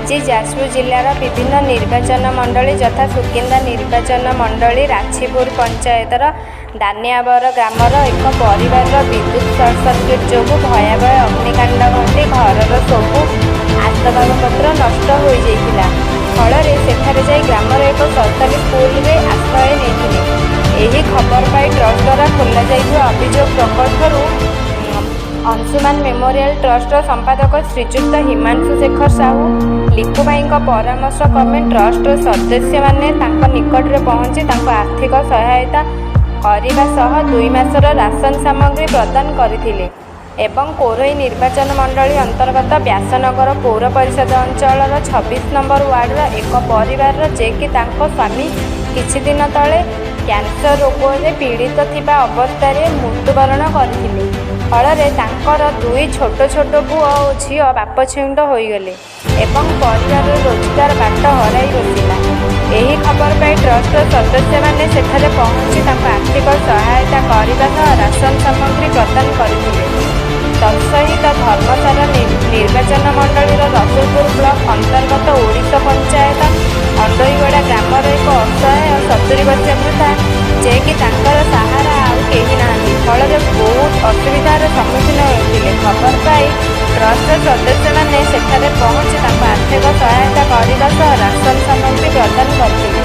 ଆଜି ଯାଜପୁର ଜିଲ୍ଲାର ବିଭିନ୍ନ ନିର୍ବାଚନ ମଣ୍ଡଳୀ ଯଥା ସୁକିନ୍ଦା ନିର୍ବାଚନ ମଣ୍ଡଳୀ ରାଛିପୁର ପଞ୍ଚାୟତର ଦାନିଆବର ଗ୍ରାମର ଏକ ପରିବାରର ବିଦ୍ୟୁତ୍ ସର୍ଟ ସର୍କିଟ୍ ଯୋଗୁଁ ଭୟାବହ ଅଗ୍ନିକାଣ୍ଡ ଘଟି ଘରର ସବୁ ଆସବାବପତ୍ର ନଷ୍ଟ ହୋଇଯାଇଥିଲା। ଫଳରେ ସେଠାରେ ଯାଇ ଗ୍ରାମର ଏକ ସରକାରୀ ସ୍କୁଲରେ ଆଶ୍ରୟ ନେଇଥିଲେ। ଏହି ଖବର ପାଇ ଟ୍ରଷ୍ଟ ଦ୍ୱାରା ଖୋଲାଯାଇଥିବା ଅଭିଯୋଗ ପ୍ରକୋଷ୍ଠରୁ ଅଂଶୁମାନ ମେମୋରିଆଲ ଟ୍ରଷ୍ଟର ସମ୍ପାଦକ ଶ୍ରୀଯୁକ୍ତ ହିମାଂଶୁ ଶେଖର ସାହୁ ଲିକୁ ଭାଇଙ୍କ ପରାମର୍ଶ କ୍ରମେ ଟ୍ରଷ୍ଟର ସଦସ୍ୟମାନେ ତାଙ୍କ ନିକଟରେ ପହଞ୍ଚି ତାଙ୍କୁ ଆର୍ଥିକ ସହାୟତା କରିବା ସହ 2 ମାସର ରାସନ ସାମଗ୍ରୀ ପ୍ରଦାନ କରିଥିଲେ ଏବଂ କୋରେଇ ନିର୍ବାଚନ ମଣ୍ଡଳୀ ଅନ୍ତର୍ଗତ ବ୍ୟାସନଗର ପୌର ପରିଷଦ ଅଞ୍ଚଳର 26 ନମ୍ବର ୱାର୍ଡ଼ର ଏକ ପରିବାରର, ଯେ କି ତାଙ୍କ ସ୍ୱାମୀ କିଛି ଦିନ ତଳେ କ୍ୟାନ୍ସର ରୋଗରେ ପୀଡ଼ିତ ଥିବା ଅବସ୍ଥାରେ ମୃତ୍ୟୁବରଣ କରିଥିଲେ। ଫଳରେ ତାଙ୍କର ଦୁଇ ଛୋଟ ଛୋଟ ପୁଅ ଓ ଝିଅ ବାପଛେଉଣ୍ଡ ହୋଇଗଲେ ଏବଂ ପରିବାରର ରୋଜଗାର ବାଟ ହରାଇ ବସିଲା। ଏହି ଖବର ପାଇ ଟ୍ରଷ୍ଟର ସଦସ୍ୟମାନେ ସେଠାରେ ପହଞ୍ଚି ତାଙ୍କୁ ଆର୍ଥିକ ସହାୟତା କରିବା ସହ ରାସନ ସାମଗ୍ରୀ ପ୍ରଦାନ କରିଥିଲେ। ତତ୍ସହିତ ଧର୍ମଶାଳା ନିର୍ବାଚନ ମଣ୍ଡଳୀର ରସୁଲପୁର ବ୍ଲକ ଅନ୍ତର୍ଗତ ଓଡ଼ିଶା ପଞ୍ଚାୟତ ଅଣ୍ଡୋଇଗଡ଼ା ଗ୍ରାମର ଏକ ଅସହାୟ 70 ବର୍ଷୀୟ ବୃଦ୍ଧା, ଯେ କି ତାଙ୍କର ସାହାରା ଆଉ କେହି ନାହାନ୍ତି, ଫଳରେ ବହୁତ ଅସୁବିଧାର ସମ୍ମୁଖୀନ ହେଉଥିଲେ। ଖବର ପାଇ ଟ୍ରଷ୍ଟର ସଦସ୍ୟମାନେ ସେଠାରେ ପହଞ୍ଚି ତାଙ୍କୁ ଆର୍ଥିକ ସହାୟତା କରିବା ସହ ରାସନ ସାମଗ୍ରୀ ପ୍ରଦାନ କରିଥିଲେ।